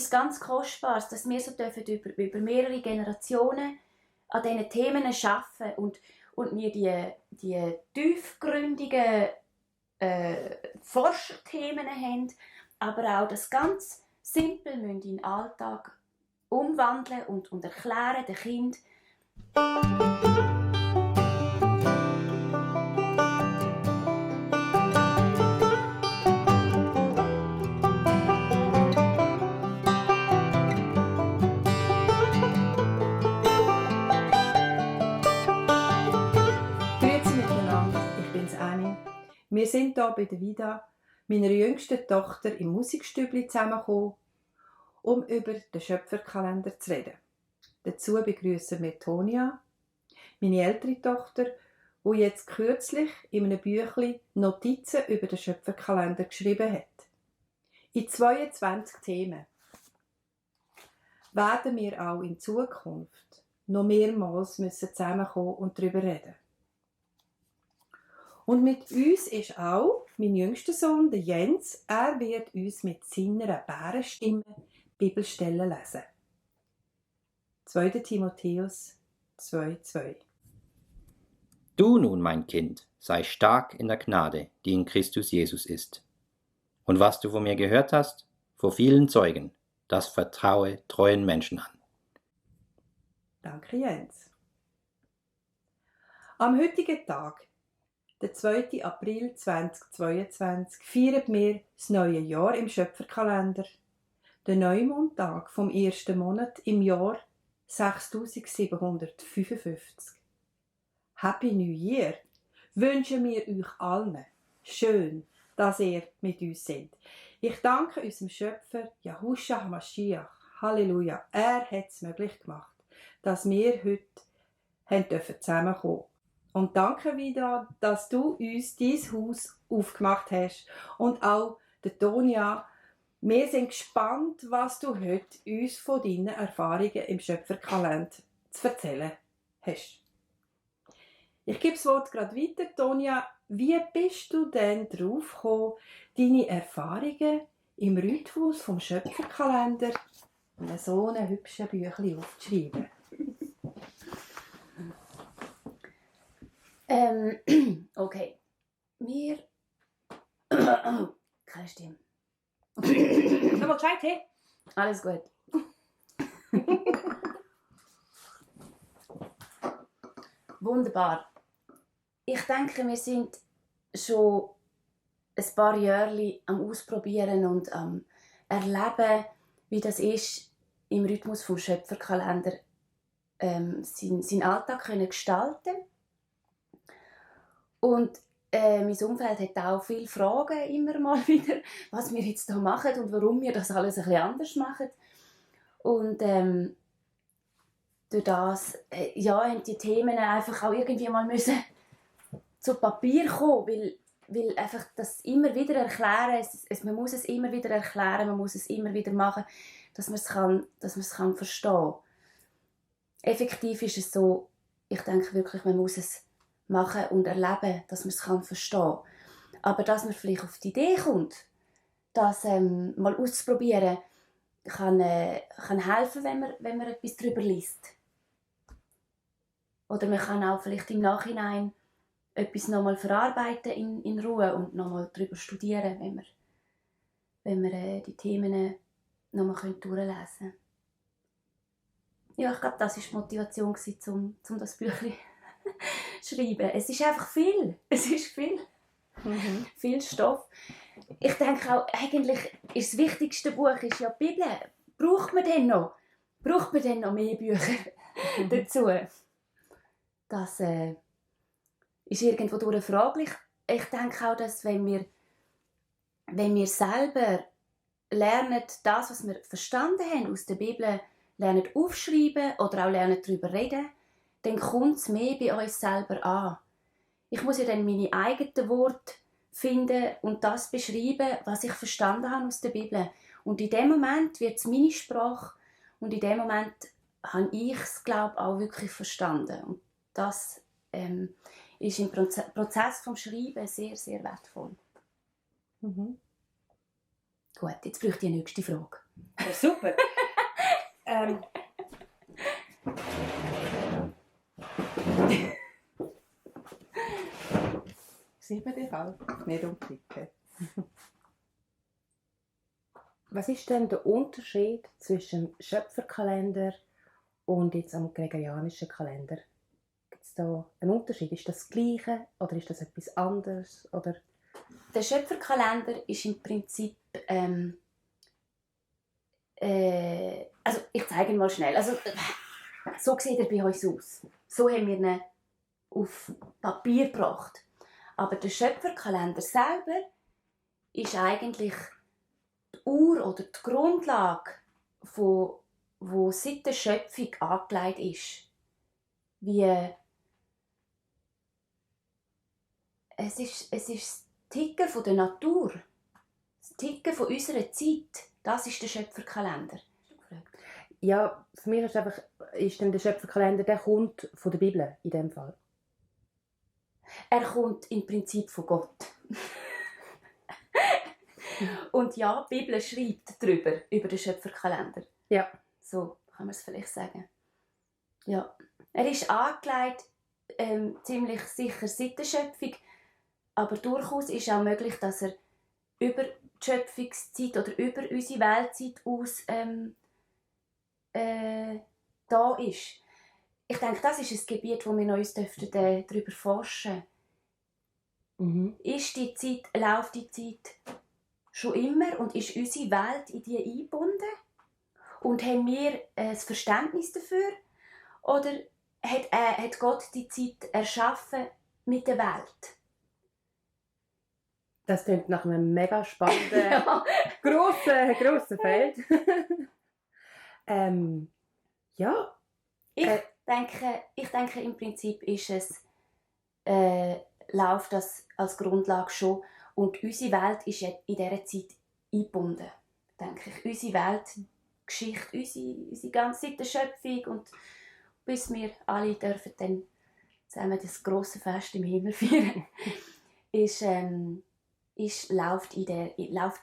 etwas ganz Kostbares, dass wir so dürfen über mehrere Generationen an diesen Themen arbeiten und wir die tiefgründigen Forscherthemen haben, aber auch das ganz simpel in den Alltag umwandeln und erklären den Kindern. Wir sind hier bei der Vida, meiner jüngsten Tochter, im Musikstübli zusammengekommen, um über den Schöpferkalender zu reden. Dazu begrüßen wir Tonia, meine ältere Tochter, die jetzt kürzlich in einem Büchlein Notizen über den Schöpferkalender geschrieben hat. In 22 Themen werden wir auch in Zukunft noch mehrmals zusammenkommen und darüber reden. Und mit uns ist auch mein jüngster Sohn, der Jens. Er wird uns mit seiner Bärenstimme Bibelstellen lesen. 2. Timotheus 2,2. Du nun, mein Kind, sei stark in der Gnade, die in Christus Jesus ist. Und was du von mir gehört hast, vor vielen Zeugen, das vertraue treuen Menschen an. Danke, Jens. Am heutigen Tag, der 2. April 2022, feiern wir das neue Jahr im Schöpferkalender, den Neumondtag vom 1. Monat im Jahr 6755. Happy New Year wünschen wir euch allen. Schön, dass ihr mit uns seid. Ich danke unserem Schöpfer Yahushua HaMashiach. Halleluja. Er hat es möglich gemacht, dass wir heute zusammenkommen dürfen. Und danke wieder, dass du uns dein Haus aufgemacht hast. Und auch der Tonia. Wir sind gespannt, was du heute uns von deinen Erfahrungen im Schöpferkalender zu erzählen hast. Ich gebe das Wort gerade weiter, Tonia. Wie bist du denn drauf gekommen, deine Erfahrungen im Rhythmus vom Schöpferkalender in so einem hübschen Büchlein aufzuschreiben? Okay. Wir... Keine Stimme. Aber Zeit, hey? Alles gut. Wunderbar. Ich denke, wir sind schon ein paar Jahre am Ausprobieren und am Erleben, wie das ist, im Rhythmus vom Schöpferkalender seinen Alltag können gestalten. Und mein Umfeld hat auch viele Fragen immer mal wieder, was wir jetzt hier machen und warum wir das alles ein bisschen anders machen. Und durch das haben die Themen einfach auch irgendwie mal müssen zu Papier kommen, weil einfach das immer wieder erklären, man muss es immer wieder erklären, man muss es immer wieder machen, dass man es kann verstehen. Effektiv ist es so, ich denke wirklich, man muss es machen und erleben, dass man es verstehen kann. Aber dass man vielleicht auf die Idee kommt, das mal auszuprobieren, kann helfen, wenn man etwas darüber liest. Oder man kann auch vielleicht im Nachhinein etwas nochmal verarbeiten in Ruhe und nochmal darüber studieren, wenn wir die Themen nochmal durchlesen können. Ja, ich glaube, das war die Motivation, um das Büchlein zu schreiben. Es ist einfach viel. Es ist viel. Viel Stoff. Ich denke auch, eigentlich ist das wichtigste Buch ist ja die Bibel. Braucht man denn noch mehr Bücher dazu? Das ist irgendwo durch fraglich. Ich denke auch, dass wenn wir selber lernen, das, was wir verstanden haben aus der Bibel, lernen aufschreiben oder auch lernen darüber reden, dann kommt es mehr bei uns selber an. Ich muss ja dann meine eigenen Worte finden und das beschreiben, was ich verstanden habe aus der Bibel. Und in dem Moment wird es meine Sprache und in dem Moment habe ich es, glaube ich, auch wirklich verstanden. Und das ist im Prozess des Schreibens sehr, sehr wertvoll. Gut, jetzt brauche ich die nächste Frage. Ja, super. Sieht man dich auch? Nicht umklicken. Was ist denn der Unterschied zwischen dem Schöpferkalender und jetzt am gregorianischen Kalender? Gibt es da einen Unterschied? Ist das Gleiche oder ist das etwas anderes? Oder? Der Schöpferkalender ist im Prinzip also ich zeige ihn mal schnell. Also, so sieht er bei uns aus. So haben wir ihn auf Papier gebracht. Aber der Schöpferkalender selber ist eigentlich die Ur- oder die Grundlage, wo seit der Schöpfung angelegt ist. Wie es ist das Ticken von der Natur, das Ticken von unserer Zeit. Das ist der Schöpferkalender. Ja, für mich ist einfach, ist denn der Schöpferkalender, der kommt von der Bibel in dem Fall. Er kommt im Prinzip von Gott. Und ja, die Bibel schreibt darüber, über den Schöpferkalender. Ja. So kann man es vielleicht sagen. Ja. Er ist angelegt, ziemlich sicher seit der Schöpfung, aber durchaus ist auch möglich, dass er über die Schöpfungszeit oder über unsere Weltzeit aus da ist. Ich denke, das ist ein Gebiet, wo wir uns darüber forschen dürfen. Ist die Zeit, läuft die Zeit schon immer und ist unsere Welt in die eingebunden? Und haben wir ein Verständnis dafür? Oder hat Gott die Zeit erschaffen mit der Welt? Das klingt nach einem mega spannenden, grossen Feld. Ja. Ich denke, im Prinzip ist es, läuft das als Grundlage schon. Und unsere Welt ist in dieser Zeit eingebunden. Denke ich. Unsere Weltgeschichte, unsere ganze Zeit der Schöpfung und bis wir alle dürfen dann zusammen das grosse Fest im Himmel feiern, läuft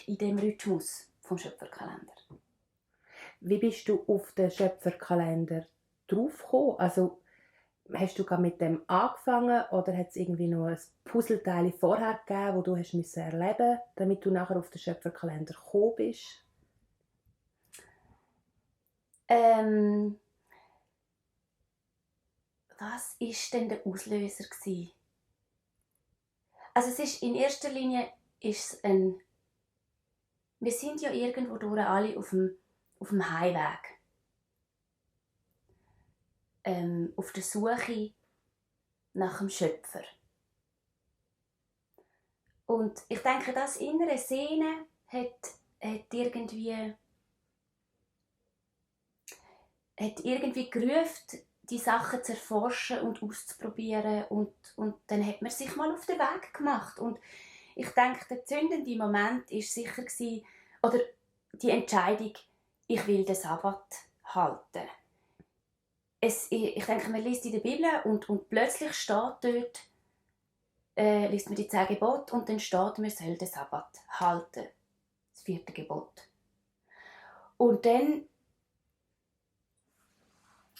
in dem Rhythmus vom Schöpferkalender. Wie bist du auf den Schöpferkalender draufgekommen? Also, hast du gerade mit dem angefangen oder hat es irgendwie noch ein Puzzleteil vorher gegeben, das du hast erleben musst, damit du nachher auf den Schöpferkalender gekommen bist? Was war denn der Auslöser? Also es ist in erster Linie wir sind ja irgendwo durch alle auf dem Heimweg. Auf der Suche nach dem Schöpfer. Und ich denke, das innere Sehnen hat irgendwie gerufen, die Sachen zu erforschen und auszuprobieren. Und dann hat man sich mal auf den Weg gemacht. Und ich denke, der zündende Moment war sicher, oder die Entscheidung, ich will den Sabbat halten. Ich denke, man liest in der Bibel und plötzlich steht dort, liest man die 10 Gebote und dann steht, man soll den Sabbat halten. Das 4. Gebot. Und dann...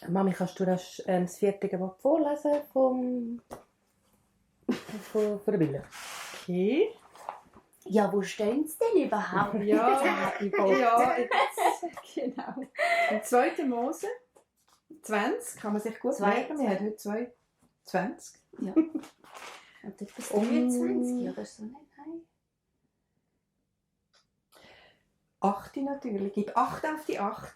Mami, kannst du das 4. Gebot vorlesen von der Bibel? Okay. Ja, wo stehen sie denn überhaupt? Ja, genau. Im 2. Mose 20 kann man sich gut merken. Wir haben heute 20. Ja. Und etwas 23 oder so nicht? 8 natürlich. Gib 8 auf die 8.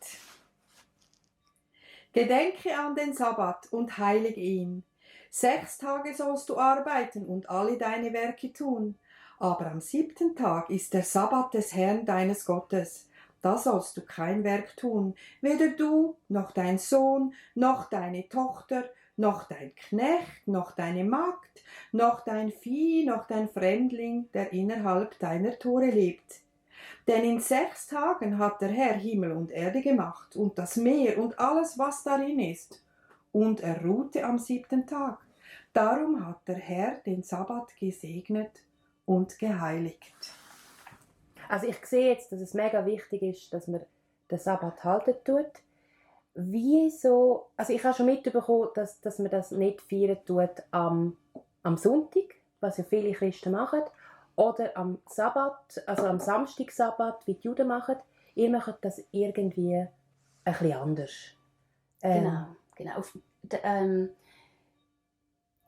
Gedenke an den Sabbat und heilige ihn. 6 Tage sollst du arbeiten und alle deine Werke tun. Aber am 7. Tag ist der Sabbat des Herrn deines Gottes. Da sollst du kein Werk tun, weder du, noch dein Sohn, noch deine Tochter, noch dein Knecht, noch deine Magd, noch dein Vieh, noch dein Fremdling, der innerhalb deiner Tore lebt. Denn in 6 Tagen hat der Herr Himmel und Erde gemacht und das Meer und alles, was darin ist. Und er ruhte am 7. Tag. Darum hat der Herr den Sabbat gesegnet und geheiligt. Also ich sehe jetzt, dass es mega wichtig ist, dass wir den Sabbat halten tut. Wieso, also ich habe schon mitbekommen, dass man das nicht feiern tut am Sonntag, was ja viele Christen machen, oder am Sabbat, also am Samstag-Sabbat, wie die Juden machen. Ihr macht das irgendwie ein bisschen anders. Genau.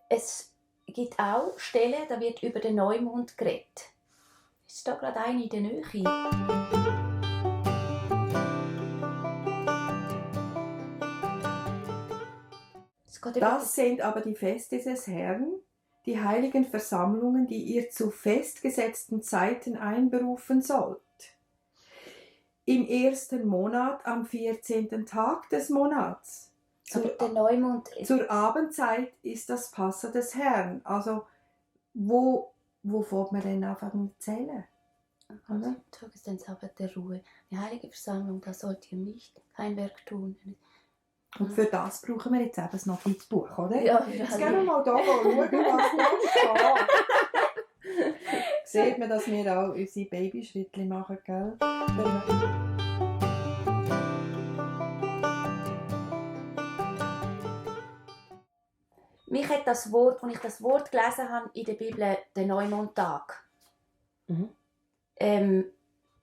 Es gibt auch Stellen, da wird über den Neumond geredet. Ist da gerade eine in der Nähe? Das sind aber die Feste des Herrn, die heiligen Versammlungen, die ihr zu festgesetzten Zeiten einberufen sollt. Im 1. Monat am 14. Tag des Monats. Der Neumond Zur Abendzeit ist das Passa des Herrn. Also, wo fängt man denn anfangen zu zählen? Am Tag ist ein Sabbat der Ruhe. Die heilige Versammlung, da sollt ihr nicht kein Werk tun. Und für das brauchen wir jetzt eben das Notizbuch, oder? Ja, Jetzt gehen wir mal hier schauen, was da steht. Sieht man, dass wir auch unsere Babyschritte machen, gell? Mich hat das Wort, als ich das Wort gelesen habe in der Bibel, der Neumondtag.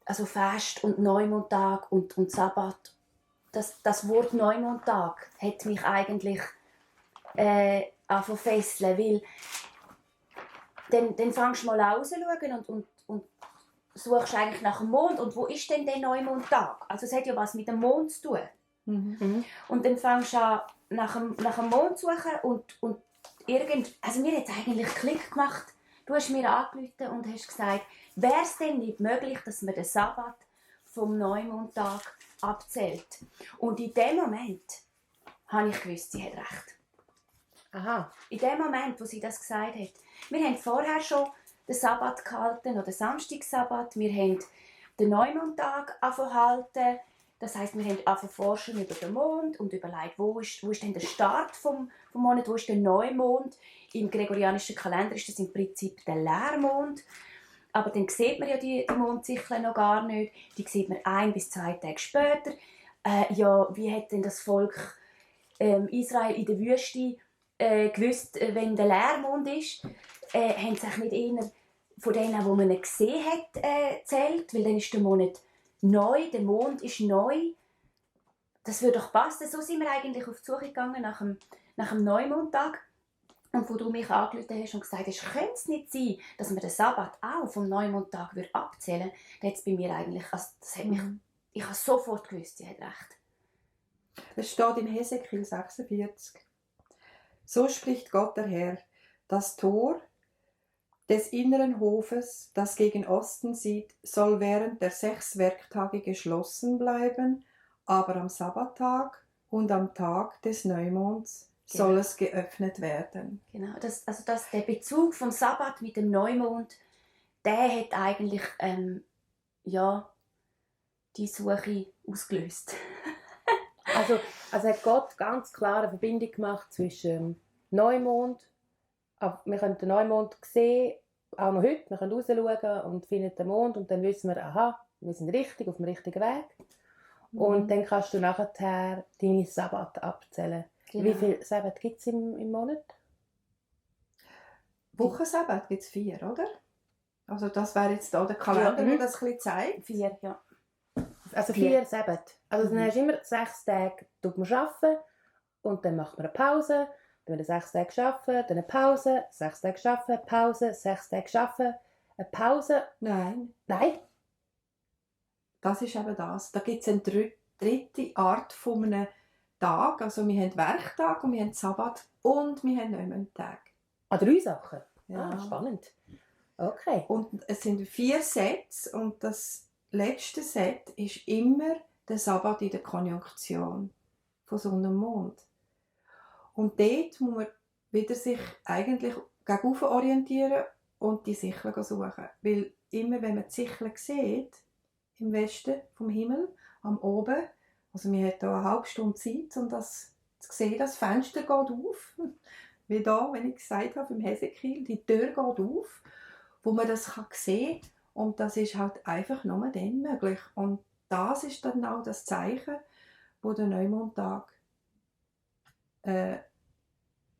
Also Fest und Neumondtag und Sabbat. Das Wort Neumondtag hat mich eigentlich fesseln, weil dann fängst du mal rauszuschauen und suchst eigentlich nach dem Mond. Und wo ist denn der Neumondtag? Also es hat ja was mit dem Mond zu tun. Und dann fängst du an, nach dem Mond zu suchen und also mir hat es eigentlich Klick gemacht. Du hast mir angerufen und hast gesagt, wäre es denn nicht möglich, dass man den Sabbat vom Neumondtag abzählt? Und in dem Moment habe ich gewusst, sie hat recht. Aha. In dem Moment, wo sie das gesagt hat. Wir haben vorher schon den Sabbat gehalten, oder den Samstagssabbat. Wir haben den Neumondtag gehalten. Das heisst, wir haben angefangen zu forschen über den Mond und überlegt, wo ist denn der Start vom Monat, wo ist der Neumond. Im gregorianischen Kalender ist das im Prinzip der Leermond. Aber dann sieht man ja die Mondzyklen noch gar nicht. Die sieht man 1 bis 2 Tage später. Wie hat denn das Volk Israel in der Wüste gewusst, wenn der Leermond ist? Haben sie sich nicht eher von denen, die man gesehen hat, zählt? Weil dann ist der Monat neu, der Mond ist neu. Das würde doch passen. So sind wir eigentlich auf die Suche gegangen nach dem Neumondtag. Und wo du mich angerufen hast und gesagt hast, könnte es nicht sein, dass man den Sabbat auch vom Neumondtag abzählen würde, dann hat es bei mir eigentlich, ich habe sofort gewusst, sie hat recht. Es steht in Hesekiel 46. So spricht Gott der Herr, das Tor des inneren Hofes, das gegen Osten sieht, soll während der 6 Werktage geschlossen bleiben, aber am Sabbattag und am Tag des Neumonds soll es geöffnet werden. Genau, der Bezug vom Sabbat mit dem Neumond, der hat eigentlich die Suche ausgelöst. Also hat Gott ganz klar eine Verbindung gemacht zwischen Neumond. Wir können den Neumond sehen, auch noch heute. Wir können rausschauen und finden den Mond und dann wissen wir, aha, wir sind richtig, auf dem richtigen Weg. Und dann kannst du nachher deine Sabbat abzählen. Genau. Wie viele Sabbat gibt es im Monat? Wochensabbat gibt es 4, oder? Also das wäre jetzt da der Kalender, der das ein bisschen zeigt. 4, ja. Also 4 Sabbat. Also dann hast du immer 6 Tage arbeiten und dann macht man eine Pause. Dann 6 Tage arbeiten, dann eine Pause, 6 Tage arbeiten, Pause, 6 Tage arbeiten, eine Pause. Nein. Nein? Das ist eben das. Da gibt es eine dritte Art von einem Tag. Also wir haben Werktag und wir haben Sabbat und wir haben Neumondtag. 3 Sachen? Ja. Ah, spannend. Okay. Und es sind 4 Sets und das letzte Set ist immer der Sabbat in der Konjunktion von Sonne und Mond. Und dort muss man wieder sich eigentlich gegen orientieren und die Sichel suchen. Weil immer, wenn man die Sichel sieht, im Westen vom Himmel, am Oben, also wir haben hier eine halbe Stunde Zeit, um das zu sehen, das Fenster geht auf. Wie da, wenn ich gesagt habe, im Hesekiel, die Tür geht auf, wo man das sehen kann. Und das ist halt einfach nur dann möglich. Und das ist dann auch das Zeichen, wo der Neumondtag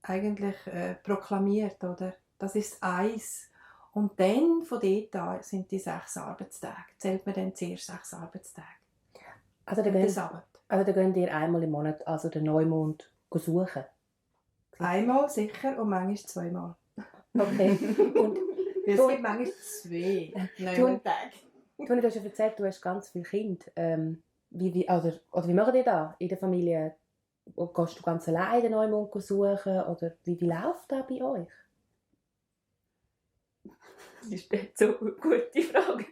eigentlich proklamiert, oder? Das ist eins. Und dann, von dort an, sind die 6 Arbeitstage. Zählt man dann zuerst 6 Arbeitstage. Also da geht ihr einmal im Monat also den Neumond suchen? Einmal sicher und manchmal 2-mal. Okay. Und Es gibt manchmal 2 Neumondtage. du hast ja erzählt, du hast ganz viele Kinder. Wie macht ihr das in der Familie? Gehst du ganz allein den Neumond suchen? Oder wie läuft das bei euch? Das ist nicht so eine gute Frage.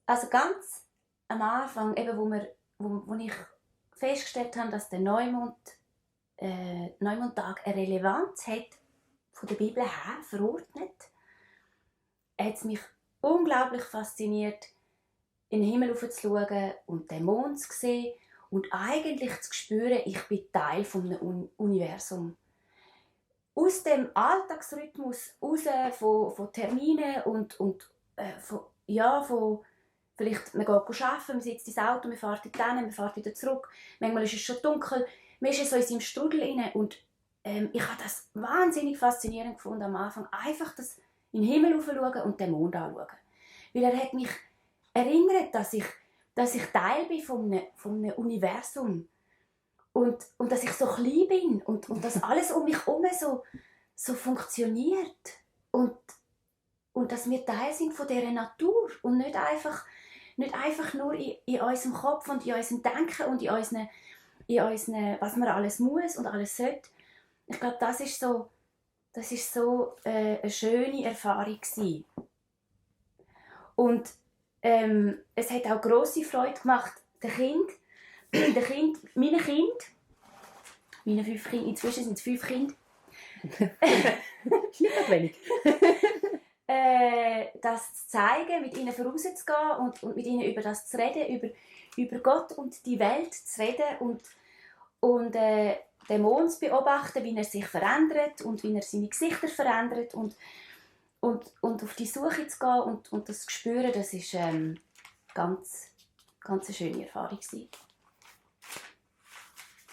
Also ganz am Anfang, eben, wo ich festgestellt habe, dass der Neumondtag eine Relevanz hat, von der Bibel her verordnet, hat es mich unglaublich fasziniert, in den Himmel aufzuschauen und den Mond zu sehen und eigentlich zu spüren, ich bin Teil von einem Universum. Aus dem Alltagsrhythmus raus, von Terminen und von vielleicht, man geht arbeiten, man sitzt ins Auto, man fährt dorthin, man fährt wieder zurück. Manchmal ist es schon dunkel, man ist so in seinem Strudel rein. Und ich habe das wahnsinnig faszinierend gefunden am Anfang. Einfach das in den Himmel schauen und den Mond anschauen. Weil er hat mich erinnert, dass ich Teil bin von einem Universum. Und dass ich so klein bin und dass alles um mich herum so funktioniert. Und dass wir Teil sind von dieser Natur und nicht einfach nur in unserem Kopf und in unserem Denken und in unseren, was man alles muss und alles sollte. Ich glaube, das ist so eine schöne Erfahrung gewesen. Und es hat auch grosse Freude gemacht, meinen Kindern, 5 Kinder, inzwischen sind es 5 Kinder, Ist nicht wenig. das zu zeigen, mit ihnen vorauszugehen und mit ihnen über das zu reden, über Gott und die Welt zu reden und den Mond zu beobachten, wie er sich verändert und wie er seine Gesichter verändert und auf die Suche zu gehen und das zu spüren, das ist ganz eine schöne Erfahrung gewesen.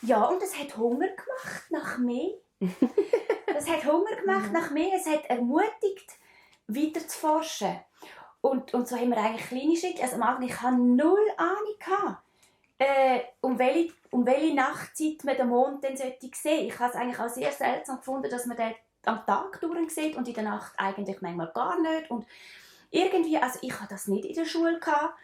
Ja, und es hat Hunger gemacht nach mehr. Es hat Hunger gemacht nach mehr. Es hat ermutigt, weiter zu forschen. Und so haben wir eigentlich kleine Schritte. Also am Anfang, ich hatte null Ahnung, um welche Nachtzeit man den Mond dann sehen sollte. Ich habe es eigentlich auch sehr seltsam gefunden, dass man den am Tag durch sieht und in der Nacht eigentlich manchmal gar nicht. Und irgendwie, also ich hatte das nicht in der Schule gehabt.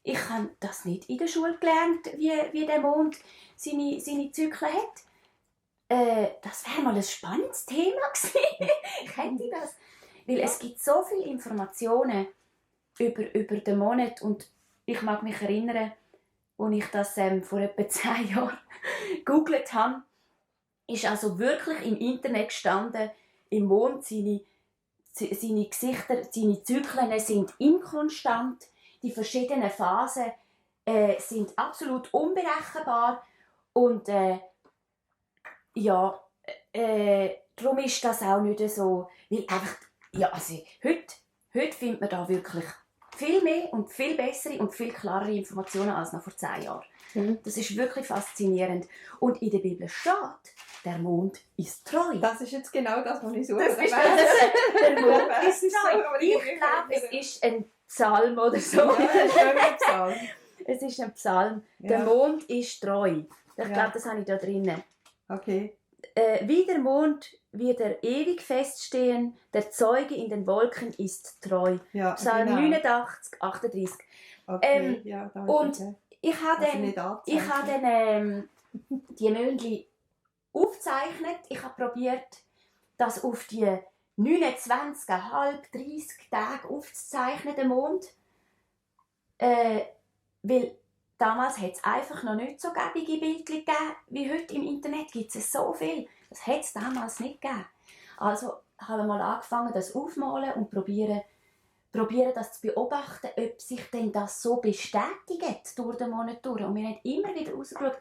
Ich habe das nicht in der Schule gelernt, wie der Mond seine Zyklen hat. Das wäre mal ein spannendes Thema gewesen. Ich hätte das. Weil es gibt so viele Informationen über den Monat und ich mag mich erinnern, als ich das vor etwa 10 Jahren gegoogelt habe, ist also wirklich im Internet gestanden, im Mond seine Gesichter, seine Zyklen sind inkonstant, die verschiedenen Phasen sind absolut unberechenbar und darum ist das auch nicht so, weil einfach, also heute findet man da wirklich viel mehr und viel bessere und viel klarere Informationen als noch vor 10 Jahren. Das ist wirklich faszinierend. Und in der Bibel steht, der Mond ist treu. Das ist jetzt genau das, was ich suche. Der Mond ist treu. Ich glaube, es ist ein Psalm oder so. Ja, das ist ein Psalm. Es ist ein Psalm. Ja. Der Mond ist treu. Ich glaube, das habe ich da drinnen. Okay. Wie der Mond wird er ewig feststehen, der Zeuge in den Wolken ist treu. Ja, Psalm genau. 89, 38. Okay, ja, da ist Und okay. ich habe Also dann die Mondli aufgezeichnet. Ich habe probiert, das auf die 29,5, 30 Tage aufzuzeichnen, den Mond. Weil damals hat es einfach noch nicht so gäbige Bildchen gegeben, wie heute im Internet gibt es so viel. Das hat es damals nicht gegeben. Also habe ich mal angefangen, das aufzumalen und probieren, das zu beobachten, ob sich denn das so bestätigt durch den Monat durch. Und wir haben immer wieder rausgeschaut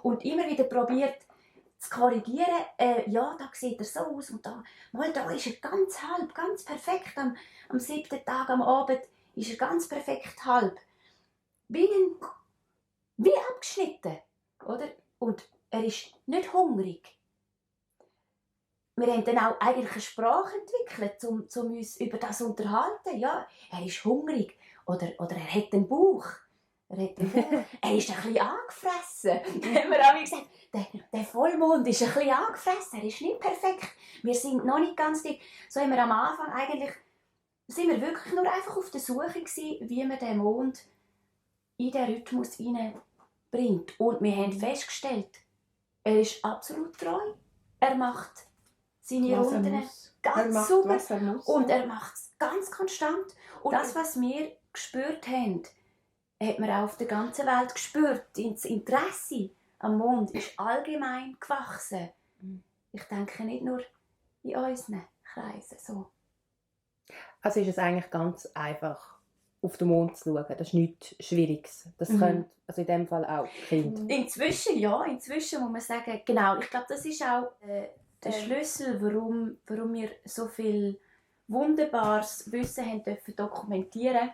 und immer wieder probiert zu korrigieren, ja, da sieht er so aus und da ist er ganz halb, ganz perfekt. Am 7. Tag am Abend ist er ganz perfekt halb. Wie abgeschnitten, oder? Und er ist nicht hungrig. Wir haben dann auch eigentlich eine Sprache entwickelt, um uns über das zu unterhalten. Ja, er ist hungrig oder er hat einen Bauch. Er ist ein bisschen angefressen. Dann haben wir auch gesagt, der Vollmond ist ein bisschen angefressen, er ist nicht perfekt. Wir sind noch nicht ganz dick. So haben wir am Anfang eigentlich, sind wir wirklich nur einfach auf der Suche gewesen, wie man den Mond in den Rhythmus hineinbringt. Und wir haben festgestellt, er ist absolut treu. Er macht seine Runden ganz super. Und er macht es ganz konstant. Und das, was wir gespürt haben, hat man auch auf der ganzen Welt gespürt. Das Interesse am Mond ist allgemein gewachsen. Ich denke nicht nur in unseren Kreisen so. Also ist es eigentlich ganz einfach, auf den Mond zu schauen. Das ist nichts Schwieriges. Das können also in dem Fall auch Kinder. Inzwischen muss man sagen, genau, ich glaube, das ist auch der Schlüssel, warum wir so viel wunderbares Wissen haben dürfen dokumentieren.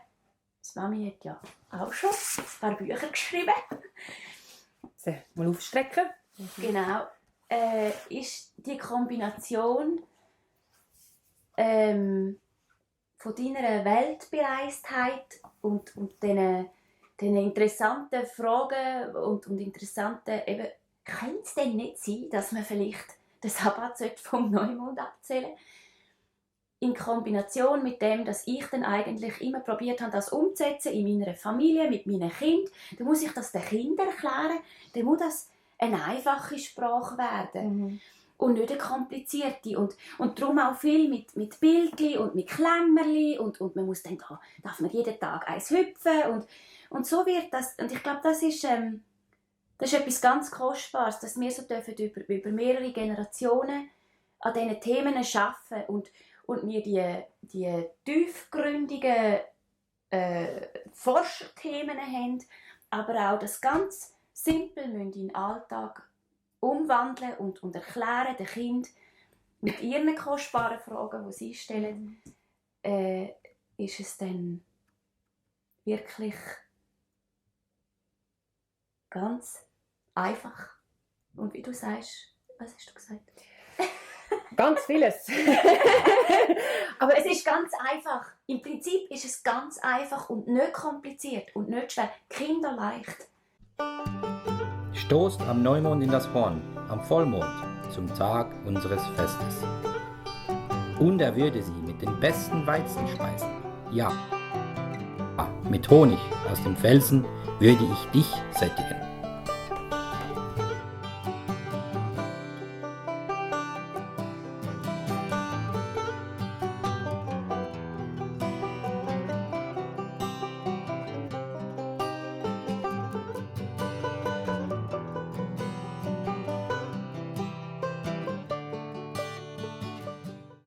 Die Mami hat ja auch schon ein paar Bücher geschrieben. So, mal aufstrecken. Genau. Ist die Kombination von deiner Weltbereistheit und diesen interessanten Fragen und interessanten, eben, könnte es denn nicht sein, dass man vielleicht den Sabbat vom Neumond abzählen sollte? In Kombination mit dem, dass ich dann eigentlich immer probiert habe, das umzusetzen in meiner Familie, mit meinen Kindern, dann muss ich das den Kindern erklären, dann muss das eine einfache Sprache werden. Und nicht eine komplizierte. Und darum auch viel mit Bildchen und mit Klemmerli und man muss dann darf man jeden Tag eins hüpfen und so wird das. Und ich glaube, das ist etwas ganz Kostbares, dass wir so dürfen über mehrere Generationen an diesen Themen arbeiten und wir die tiefgründigen Forscherthemen haben, aber auch das ganz simpel in den Alltag umwandeln und erklären den Kindern mit ihren kostbaren Fragen, die sie stellen, ist es dann wirklich ganz einfach. Und wie du sagst, was hast du gesagt? Ganz vieles. Aber es ist ganz einfach. Im Prinzip ist es ganz einfach und nicht kompliziert und nicht schwer. Kinderleicht. Stoßt am Neumond in das Horn, am Vollmond, zum Tag unseres Festes. Und er würde sie mit den besten Weizen speisen. Ja, mit Honig aus dem Felsen würde ich dich sättigen.